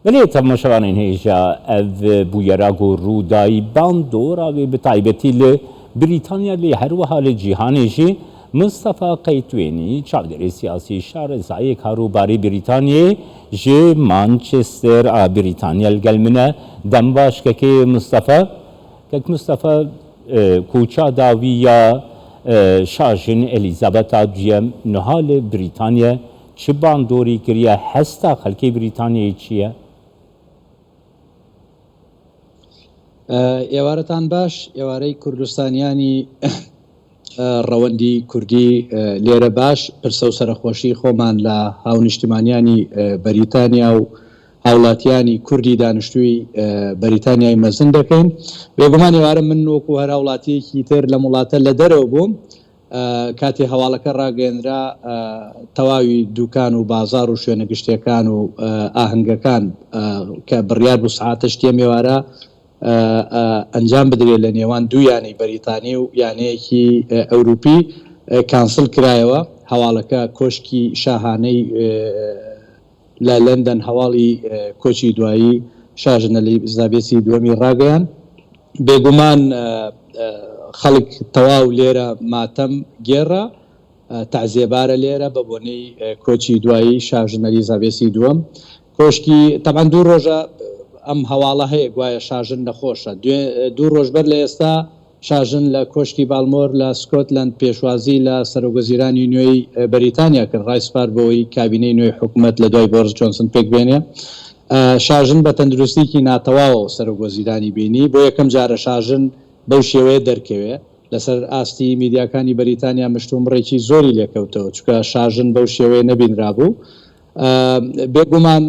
Belê temaşevanên hêja ev bûyera ku rû dayî bandora wê bi taybetî li Brîtanya lê her wiha li cîhanê jî Mistefa Qeytwênî çavdêrê siyasî şarezayê karûbarê Brîtanyayê ji Manchester a Brîtanya li gel min e. Dem baş kekê Mistefa. Kek Mistefa koça dawî ya şajin Elîzabeta duyem niha li Brîtanya Çi bandorî kiriye hesta xelkê Brîtanyayê çi ye? Êwaretan baş, êwarey کوردستانیانی ڕەوەندی کوردی لێرە باش، پرسە و سەرەخۆشی خۆمان لە هاونیشتیمانیانی بەریتانیا و هاوڵاتیانی کوردی دانیشتووی بەریتانیای مەزن دەکەین. بێگومان ئێوارە من وەکو هەر هاوڵاتییەکی تر لەم وڵاتە لە دەرەوە بووم، کاتێ هەواڵەکە ڕاگەیەنرا تەواوی دوکان و بازاڕ و شوێنە گشتیەکان و ئاهەنگەکان کە بڕیار بوو سەعات هەشتی ئەم ئێوارە ئەنجام بدرێت لە نێوان دوو یانەی بەریتانی و یانەیەکی ئەوروپی کانسڵ کرایەوە. هەواڵەکە کۆشکی شاهانەی لە لەندەن هەواڵی کۆچی دوایی شاژن ئەلیزابێسی دووەمی ڕاگەیاند. بێگومان خەڵک تەواو لێرە ماتەم گێڕە، تەعزیەبارە لێرە بە بۆنەی کۆچی دوایی شاژن ئەلیزابێسی دووەم. کۆشکی تەبعەن دوو ڕۆژە ئەم هەواڵە هەیە گوایە شاژن نەخۆشە. دوو ڕۆژ بەر لە ئێستا شاژن لە کۆشکی بالمۆر لە سکۆتلەند پێشوازی لە سەرۆکوەزیرانی نوێی بەریتانیا کرد، ڕایسپارد بەوەی کابینەی نوێی حکومەت لە دوای بۆرس جۆنسن پێکبێنێ. شاژن بە تەندروستییەکی ناتەواوەوە سەرۆکوەزیرانی بینی، بۆ یەکەم جارە شاژن بەو شێوەیە دەرکەوێ. لەسەر ئاستی میدیاکانی بەریتانیا مشتومڕێکی زۆری لێکەوتەوە، چونکە شاژن بەو شێوەیە نەبینرابوو. بێگومان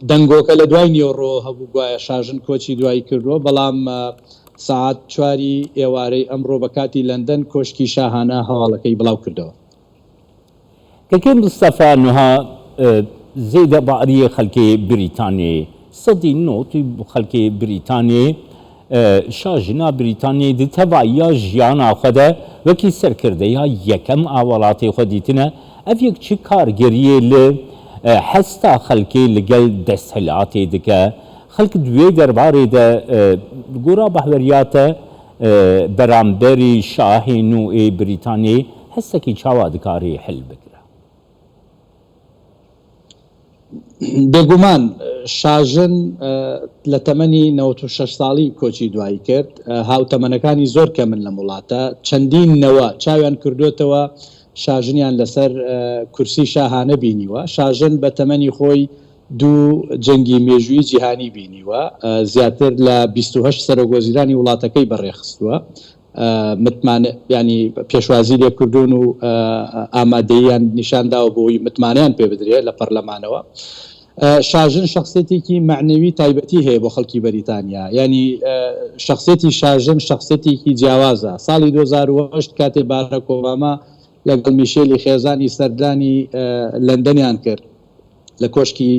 دەنگۆکە لە دوای نیوەڕۆوە هەبوو گوایە شاژن کۆچی دوایی کردووە، بەڵام سەعات چواری ئێوارەی ئەمڕۆ بە کاتی لەندەن کۆشکی شاهانە هەواڵەکەی بڵاو کردەوە. کەکێ مستەفا نها زێدە باریێ خەلکێ بریتانیێ سەدی نۆتی خەلکێ بریتانیێ شاژنا بریتانیێ di tevayiya jiyana xwe de wekî serkirdeya yekem a welatê xwe dîtine Ev yek çi kargeriyê li hesta xelkê li gel desthilatê dike? Xelk di wê derbarê de li gora bahweriya te beramberî şahê nû ê Brîtanyayê hestekî çawa dikarê hil bigire? بێگومان شاژن لە تەمەنی 96 ساڵی کۆچی دوایی کرد، هاوتەمەنەکانی زۆر کەمن لەم وڵاتە، چەندین نەوە چاویان کردووەتەوە شاژنیان لەسەر کورسی شاهانە بینیوە، شاژن بە تەمەنی خۆی دوو جەنگی مێژووی جیهانی بینیوە، زیاتر لە 28 سەرۆکوەزیرانی وڵاتەکەی بەڕێخستووە، متمانە یانی پێشوازی لێ کردوون و ئامادەییان نیشان داوە بۆ ئەوەی متمانەیان پێ بدرێ لە پەرلەمانەوە. شاژن شەخسیەتێکی مەعنەوی تایبەتی هەیە بۆ خەڵکی بەریتانیا، یانی شەخسیەتی شاژن شەخسیەتێکی جیاوازە. ساڵی 2008 کاتێ باراک ئۆباما لەگەڵ میشێلی خێزانی سەردانی لەندەنیان کرد، لە کۆشکی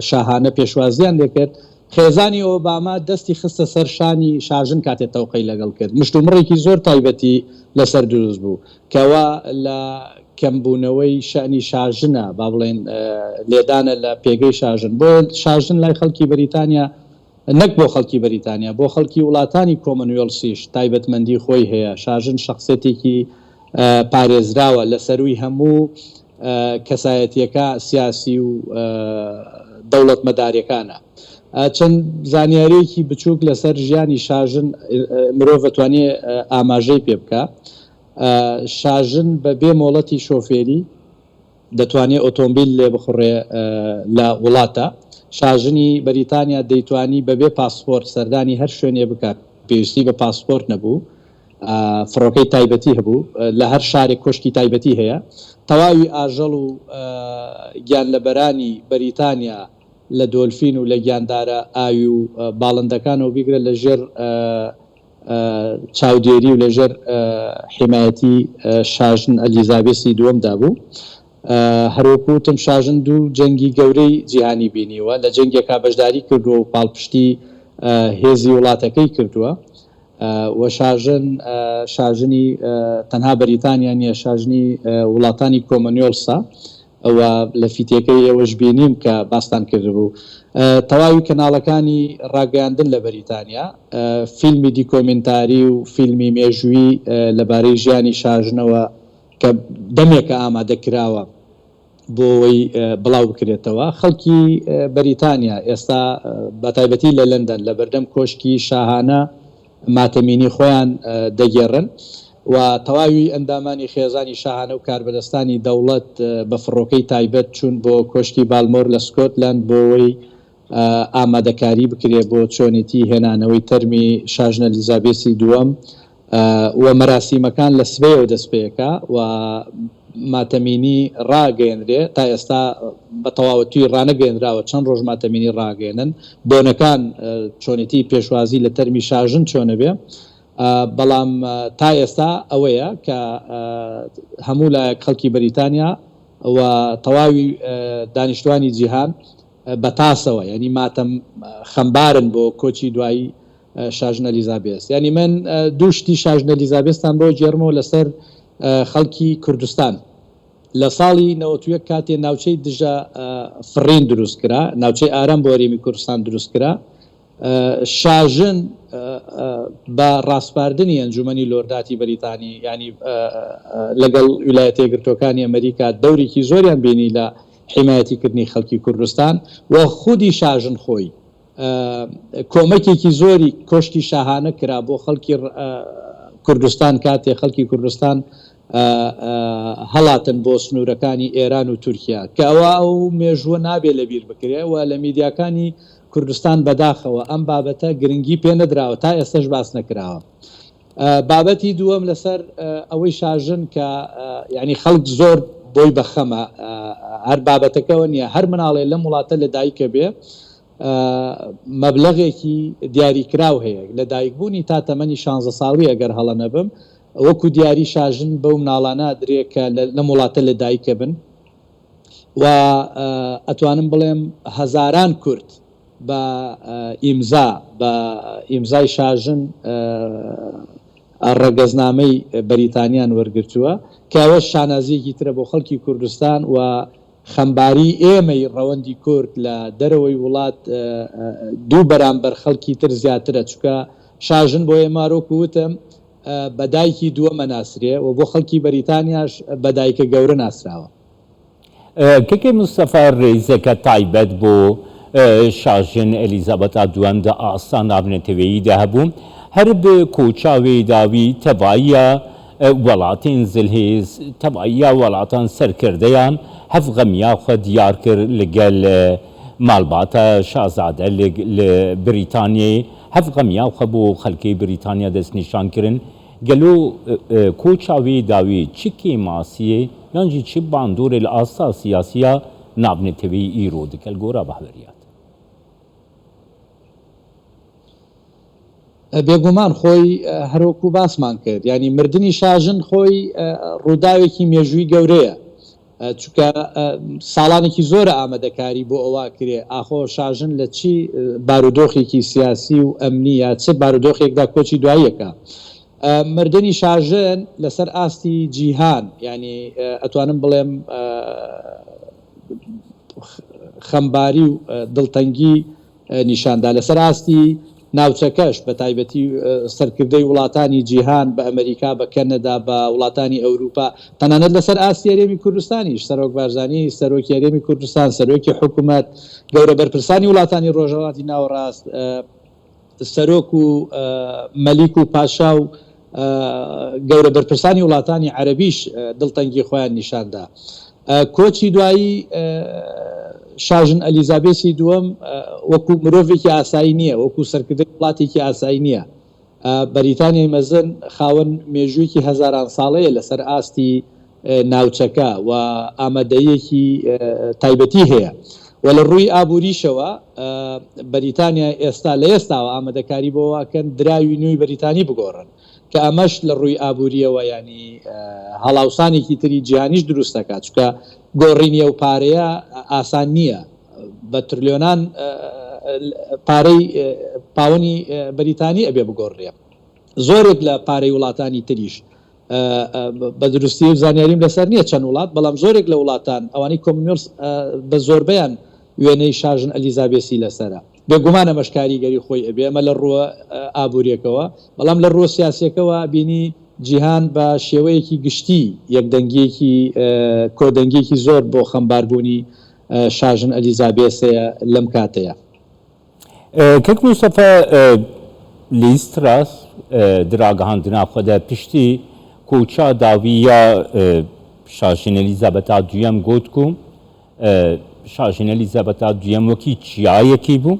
شاهانە پێشوازیان لێکرد، خێزانی ئۆباما دەستی خستە سەر شانی شاژن کاتێ تەوقەی لەگەڵ کرد، مشتومڕێکی زۆر تایبەتی لەسەر دروست بوو کەوا لە کەمبوونەوەی شەئنی شاژنە، با بڵێین لێدانە لە پێگەی شاژن، بۆیە شاژن لای خەڵکی بەریتانیا نەک بۆ خەڵکی بەریتانیا، بۆ خەڵکی وڵاتانی کۆمۆنوێڵسیش تایبەتمەندی خۆی هەیە، شاژن شەخسیەتێکی پارێزراوە لە سەرووی هەموو کەسایەتیەکە سیاسی و دەوڵەتمەدارەکانە. چەند زانیاریەکی بچووک لەسەر ژیانی شاژن مرۆڤ ئەتوانێ ئاماژەی پێ بکا. شاژن بە بێ مۆڵەتی شۆفێری دەتوانێ ئۆتۆمبیل لێبخوڕێ لە وڵاتە. شاژنی بەریتانیا دەیتوانی بەبێ پاسپۆرت سەردانی هەر شوێنێ بکا، پێویستی بە پاسپۆرت نەبوو. فڕۆکەی تایبەتی هەبوو، لە هەر شارێک کۆشکی تایبەتی هەیە. تەواوی ئاژەڵ و گیانلەبەرانی بەریتانیا لە دۆلفین و لە گیاندارە ئاوی و باڵندەکانەوە بیگرە لە ژێر چاودێری و لە ژێر حیمایەتی شاژن ئەلیزابێسی دووەمدا بوو. هەروەکو وتم شاژن دوو جەنگی گەورەی جیهانی بینیوە، لە جەنگێکا بەشداری کردووە و پاڵپشتی هێزی وڵاتەکەی کردووە و شاژن شاژنی تەنها بەریتانیا نییە، شاژنی وڵاتانی کۆمۆنوێڵسە. و لە فیتێکەی ئێوەش بینیم کە باستان کردبوو تەواوی کەناڵەکانی ڕاگەیاندن لە بەریتانیا فیلمی دیکۆمینتاری و فیلمی مێژووی لەبارەی ژیانی شاژنەوە کە دەمێکە ئامادە کراوە بۆ ئەوەی بڵاو بکرێتەوە. خەڵکی بەریتانیا ئێستا بەتایبەتی لە لەندەن لە بەردەم کۆشکی شاهانە ماتەمینی خۆیان دەگێڕن و تەواوی ئەندامانی خێزانی شاهانە و کاربەدەستانی دەوڵەت بە فڕۆکەی تایبەت چوون بۆ کۆشکی بالمۆر لە سکۆتلەند بۆ ئەوەی ئامادەکاری بکرێت بۆ چۆنێتی هێنانەوەی تەرمی شاژنە ئەلیزابێسی دووەم و مەراسیمەکان لە سبەیەوە دەست پێکا و ماتەمینی ڕاگەیەنرێ، تا ئێستا بە تەواوەتی ڕانەگەیەنراوە چەند ڕۆژ ماتەمینی ڕاگەیەنن، بۆنەکان چۆنێتی پێشوازی لە تەرمی شاژن چۆنەبێ، بەڵام تا ئێستا ئەوەیە کە هەموو لایەک خەڵکی بەریتانیا و تەواوی دانیشتوانی جیهان بە تاسەوە یانی ماتەم خەمبارن بۆ کۆچی دوایی شاژن ئەلیزابێس. یانی من دوو شتی شاژن ئەلیزابێستان بۆ گێڕمەوە لەسەر خەڵکی کوردستان. لە ساڵی 91 کاتێ ناوچەی دژە فڕین دروست کرا، ناوچەی ئارام بۆ هەرێمی کوردستان دروست کرا، شاژن بە ڕاسپاردنی ئەنجومەنی لۆرداتی بەریتانی یانی لەگەڵ ویلایەتە یەکگرتووەکانی ئەمریکا دەورێکی زۆریان بینی لە حیمایەتی کردنی خەڵکی کوردستان و خودی شاژن خۆی کۆمەکێکی زۆری کۆشکی شاهانە کرا بۆ خەڵکی کوردستان کاتێ خەڵکی کوردستان هەڵاتن بۆ سنوورەکانی ئێران و تورکیا کە ئەوە ئەو مێژووە نابێ لەبیر بکرێ و لە میدیاکانی کوردستان بەداخەوە ئەم بابەتە گرنگی پێ نەدراوە تا ئێستەش باس نەکراوە. بابەتی دووەم لەسەر ئەوەی شاژن کە یانی خەڵک زۆر بۆی بەخەمە هەر بابەتەکەوە نییە هەر مناڵێ لەم وڵاتە لە دایکە بێ مەبلەغێکی دیاریکراو هەیە لە دایکبوونی تا تەمەنی شانزە ساڵی ئەگەر هەڵە نەبم وەکو دیاری شاژن بەو مناڵانە ئەدرێ کە لەم وڵاتە لە دایکە بن و ئەتوانم بڵێم هەزاران کورد بە ئیمزا بە ئیمزای شاژن ڕەگەزنامەی بەریتانیان وەرگرتووە کە ئەوەش شانازییەکی ترە بۆ خەڵکی کوردستان و خەمباری ئێمەی ڕەوەندی کورد لە دەرەوەی وڵات دوو بەرامبەر خەڵکی تر زیاترە چونکە شاژن بۆ ئێمە وەکو وتم بە دایکی دووەم ئەناسرێ و بۆ خەڵکی بەریتانیاش بە دایکە گەورە ناسراوە. کەکەی مستەفا رێزەکە تایبەت بۆ شاژن ئەلیزابەتا دووەم دە ئاستا ناڤنەتەوەیی دە هەبوو، هەر ب کۆچا وێ داوی تەڤاییا وەڵاتێن زلهێز، تەڤاییا وەڵاتان سەرکردەیان هەڤ غەمیا خوە دیار کر لە گەل ماڵباتە شازادە لە بریتانیێ هەڤ غەمیا خوە بۆ خەلکێ بریتانیا دەستنیشان کرن. گەلۆ کۆچا وێ داوی چ کێماسیێ یان ژی چ باندۆرێ لە ئاستا سیاسییا ناڤنەتەوەیی ئیرۆ دکە ل گۆرا بەهوەریات؟ بێگومان خۆی هەروەکو باسمان کرد یانی مردنی شاژن خۆی ڕووداوێکی مێژووی گەورەیە چونکە ساڵانێکی زۆرە ئامادەکاری بۆ ئەوە ئەکرێ ئاخۆ شاژن لە چی بارودۆخێکی سیاسی و ئەمنی یا چ بارودۆخێکدا کۆچی دوایی ئەکا. مردنی شاژن لەسەر ئاستی جیهان یانی ئەتوانم بڵێم خەمباری و دڵتەنگی نیشاندا. لەسەر ئاستی ناوچەکەش بە تایبەتی سەرکردەی وڵاتانی جیهان بە ئەمەریکا، بە کەنەدا، بە وڵاتانی ئەوروپا، تەنانەت لەسەر ئاستی هەرێمی کوردستانیش سەرۆک بارزانی، سەرۆکی هەرێمی کوردستان، سەرۆکی حکومەت، گەورە بەرپرسانی وڵاتانی ڕۆژهەڵاتی ناوەڕاست، سەرۆک و مەلیک و پاشا و گەورە بەرپرسانی وڵاتانی عەرەبیش دڵتەنگی خۆیان نیشان دا. کۆچی دوایی شاژن ئەلیزابێسی دووەم وەکو مرۆڤێکی ئاسایی نییە، وەکو سەرکردەی وڵاتێکی ئاسایی نییە. بەریتانیای مەزن خاوەن مێژوویەکی هەزاران ساڵەیە لەسەر ئاستی ناوچەکە و ئامادەییەکی تایبەتی هەیە و لە ڕووی ئابووریشەوە بەریتانیا ئێستا لە ئێستاوە ئامادەکاری بۆ ئەکەن دراوی نوێی بەریتانی بگۆڕن کە ئەمەش لە ڕووی ئابوورییەوە یانی هەڵاوسانێکی تری جیهانیش دروست دەکات چونکە گۆڕینی ئەو پارەیە ئاسان نییە بە ترلیۆنان پارەی پاوەنی بەریتانی ئەبێ بگۆڕرێ زۆرێک لە پارەی وڵاتانی تریش. بە دروستی زانیاریم لەسەر نییە چەند وڵات، بەڵام زۆرێک لە وڵاتان ئەوانەی کۆمنوێڵس بە زۆربەیان وێنەی شاژن ئەلیزابێسی لەسەرە. بێگومان ئەمەش کاریگەری خۆی ئەبێ، ئەمە لە ڕووە ئابووریەکەوە، بەڵام لە ڕووە سیاسیەکەوە بینی جیهان بە شێوەیەکی گشتی یەکدەنگیەکی کۆدەنگیەکی زۆر بۆ خەمباربوونی شاژن ئەلیزابێس هەیە لەم کاتەیا. کاک مستەفا لیز تراس di ragihandina xwe de piştî koça dawî ya Şajin Elîzabeta Duyem got ku Şajin Elîzabeta Duyem wekî çiyayekî bû.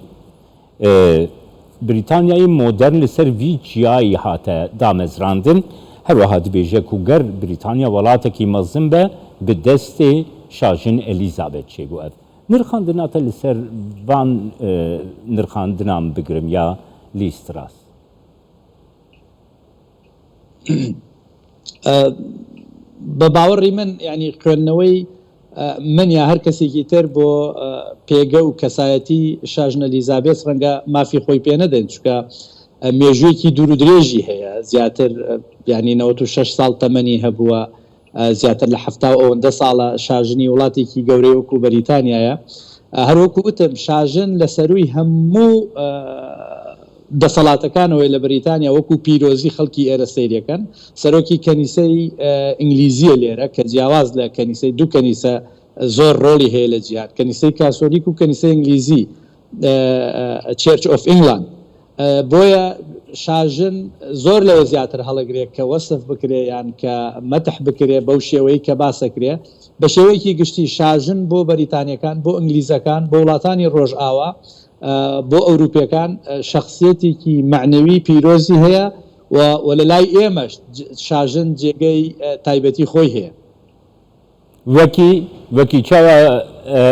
Brîtanyayê modern li ser vî çiyayî hate damezrandin. Herwiha dibêje ku ger Brîtanya welatekî mezin be bi destê Şajin Elîzabet çêbû ev. Nirxandina te li ser van nirxandinan bigirim ya Liz Truss? بە باوەڕی من یانی خوێندنەوەی من یا هەر کەسێکی تر بۆ پێگە و کەسایەتی شاژنە ئەلیزابێس ڕەنگە مافی خۆی پێ نەدەین چونکە مێژوویەکی دوور و درێژی هەیە زیاتر یانی 96 ساڵ تەمەنی هەبووە زیاتر لە 70 و ئەوەندە ساڵە شاژنی وڵاتێکی گەورەی وەکو بەریتانیایە. هەروەکو وتم شاژن لە سەرووی هەموو دەسەڵاتەکانەوەی لە بەریتانیا وەکو پیرۆزی خەڵکی ئێرە سەیرەکەن. سەرۆکی کەنیسەی ئینگلیزیە لێرە کە جیاواز لە کەنیسەی دوو کەنیسە زۆر ڕۆڵی هەیە لە جیهان، کەنیسەی کاسۆلیک و کەنیسەی ئینگلیزی Church of England. بۆیە شاژن زۆر لەوە زیاتر هەڵەگرێ کە وەسف بکرێ یان کە مەتح بکرێ بەو شێوەی کە باسەکرێ. بە شێوەیەکی گشتی شاژن بۆ بەریتانیەکان، بۆ ئینگلیزەکان، بۆ وڵاتانی ڕۆژئاوا، بۆ ئەوروپیەکان شەخسیەتێکی مەعنەوی پیرۆزی هەیە و لە لای ئێمەش شاژن جێگەی تایبەتی خۆی هەیە. وەکی وەکی چاوا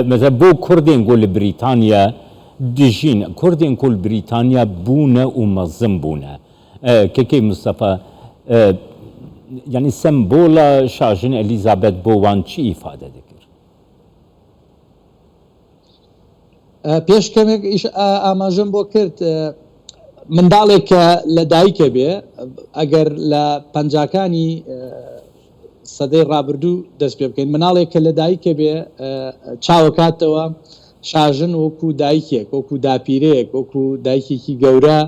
مەسەلەن بۆ کوردێن کو li Brîtanya dijîn، کوردێن کو li Brîtanya bûne û mezin bûne. Kekê Mistefa yanî sembola Şajin Elîzabeth bo wan çi îfade dikir? پێش کەمێک ئیش ئاماژەم بۆ کرد، منداڵێک کە لە دایکە بێ ئەگەر لە پەنجاکانی سەدەی ڕابردوو دەست پێ بکەین، مناڵێک کە لە دایکە بێ چاوەکاتەوە شاژن وەکو دایکێک، وەکو داپیرەیەک، وەکو دایکێکی گەورە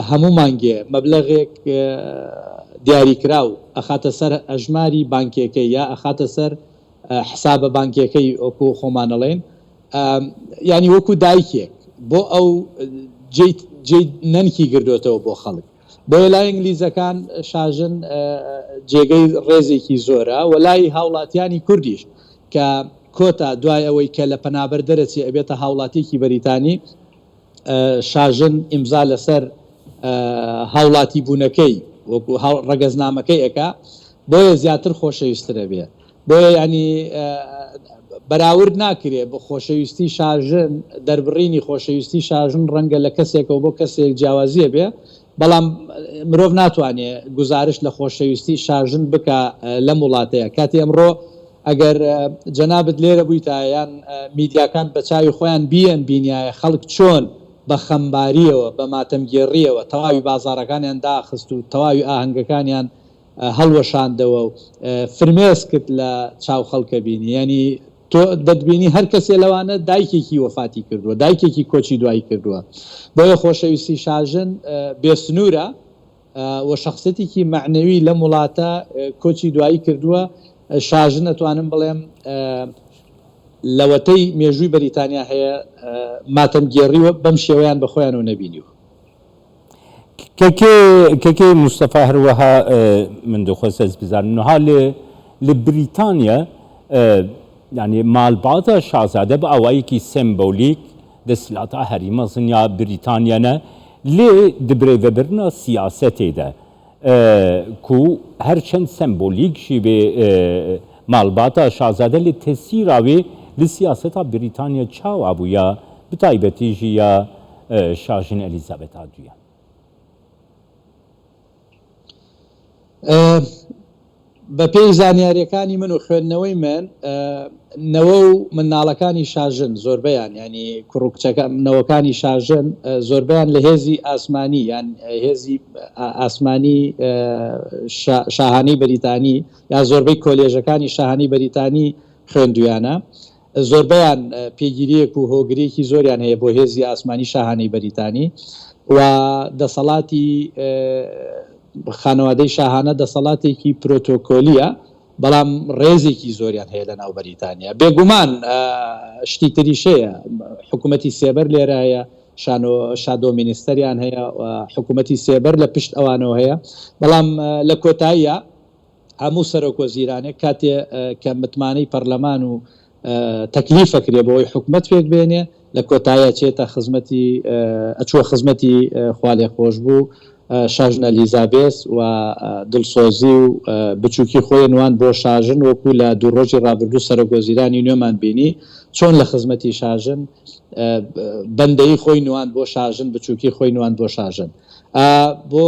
هەموو مانگێ مەبلەغێک دیاریکراو ئەخاتە سەر ئەژماری بانکیەکەی یا ئەخاتە سەر حسابە بانکیەکەی وەکو خۆمان ئەڵێین، یانی وەکو دایکێک بۆ ئەو جێی نەنکی گردوێتەوە بۆ خەڵک. بۆیە لای ئینگلیزەکان شاژن جێگەی ڕێزێکی زۆرە و لای هاوڵاتیانی کوردیش کە کۆتا دوای ئەوەی کە لە پەنابەر دەرەچێ ئەبێتە هاوڵاتیەکی بەریتانی، شاژن ئیمزا لەسەر هاوڵاتی بوونەکەی وەکو ڕەگەزنامەکەی ئەکا، بۆیە زیاتر خۆشەویسترە بێ. بۆیە یانی بەراورد ناکرێ بە خۆشەویستی شاژن، دەربڕینی خۆشەویستی شاژن ڕەنگە لە کەسێکەوە بۆ کەسێک جیاوازیە بێ، بەڵام مرۆڤ ناتوانێ گوزارشت لە خۆشەویستی شاژن بکا لەم وڵاتەیە. کاتی ئەمڕۆ ئەگەر جەنابت لێرە بوویتایە یان میدیاکان بە چاوی خۆیان بیەن بینیایە خەڵک چۆن بە خەمبارییەوە، بە ماتەمگێڕییەوە تەواوی بازاڕەکانیان داخست و تەواوی ئاهەنگەکانیان هەڵوەشاندەوە و فرمێسکت لە چاو خەڵکە بینی. یانی تۆ دەتبینی هەر کەسێ لەوانە دایکێکی وەفاتی کردووە، دایکێکی کۆچی دوایی کردووە. بۆیە خۆشەویستی شاژن بێسنوورە و شەخسیەتێکی مەعنەوی لەم وڵاتە کۆچی دوایی کردووە. شاژن ئەتوانم بڵێم لەوەتەی مێژووی بەریتانیا هەیە ماتەمگێڕی بەم شێوەیان بە خۆیانەوە نەبینیوە. کەکێ کەکێ مستەفا هەروەها من دخواست ez bizanim niha li li Brîtanya yanî malbata şazade bi awayekî sembolîk desthilata herî mezin ya Brîtanya ne lê di birêvebirina siyasetê de ku her çend sembolîk jî bê malbata şazade lê tesîra wê li siyaseta Brîtanya çawa bû ya bi taybetî jî ya شاژن ئەلیزابێتا دوویەم؟ بەپێی زانیاریەکانی من و خوێندنەوەی من نەوە و منداڵەکانی شاژن زۆربەیان یانی کوڕ و کچەکە نەوەکانی شاژن زۆربەیان لە هێزی ئاسمانی یان هێزی ئاسمانی شاهانەی بەریتانی یا زۆربەی کۆلێژەکانی شاهانەی بەریتانی خوێندویانە زۆربەیان پێگیرییەک و هۆگرییەکی زۆریان هەیە بۆ هێزی ئاسمانی شاهانەی بەریتانی و دەسەڵاتی خانەوادەی شاهانە دەسەڵاتێکی پرۆتۆکۆلییە، بەڵام ڕێزێکی زۆریان هەیە لەناو بەریتانیا. بێگومان شتی تریش هەیە، حکوومەتی سێبەر لێرە هەیە، شانۆ شادۆ مینیستەریان هەیە و حکوومەتی سێبەر لە پشت ئەوانەوە هەیە، بەڵام لە کۆتاییا هەموو سەرۆک وەزیرانێک کاتێ کە متمانەی پەرلەمان و تەکلیف ئەکرێ بەوەی حکومەت پێک بێنێ لە کۆتایی ئەچێتە خزمەتی ئەچووە خزمەتی خوالێخۆشبوو شاژن ئەلیزابێس و دڵسۆزی و بچوکی خۆی نواند بۆ شاژن وەکو لە دوو ڕۆژی ڕابردوو سەرۆک وەزیرانی نوێمان بینی چۆن لە خزمەتی شاژن بەندەیی خۆی نواند بۆ شاژن بچوکی خۆی نواند بۆ شاژن. بۆ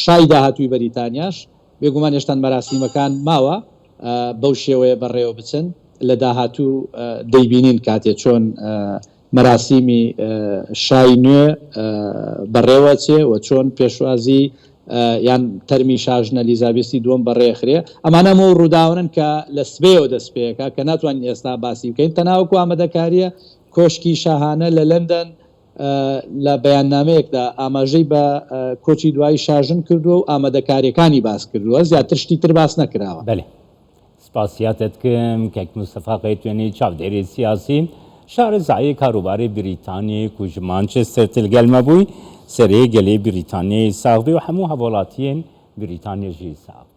شای داهاتووی بەریتانیاش، بێگومان هێشتان مەراسیمەکان ماوە بەو شێوەیە بەڕێوە بچن، لە داهاتوو دەیبینین کاتێ چۆن مەراسیمی شای نوێ بەڕێوەچێ و چۆن پێشوازی یان تەرمی شاژنە ئەلیزابێسی دووەم بەڕێخرێ. ئەمانە هەموو ئەو ڕووداوانەن کە لە سبەیەوە دەست پێکا کە ناتوانین ئێستا باسی بکەین، تەنها وەکو ئامادەکارییە کۆشکی شاهانە لە لەندەن لە بەیاننامەیەکدا ئاماژەی بە کۆچی دوایی شاژن کردووە و ئامادەکارییەکانی باس کردووە، زیاتر شتی تر باس نەکراوە. بەلێ سپاسیاتت کم کەک مستەفا قەیتوێنی چاودێری سیاسی شارەزای کاروباری بریتانی کو ژ مانچستر تلگەل مە بووی سەرێ گەلێ بریتانیەی ساغ بێ و هەموو هەڤۆڵاتیێن بریتانیە ژی ساغ.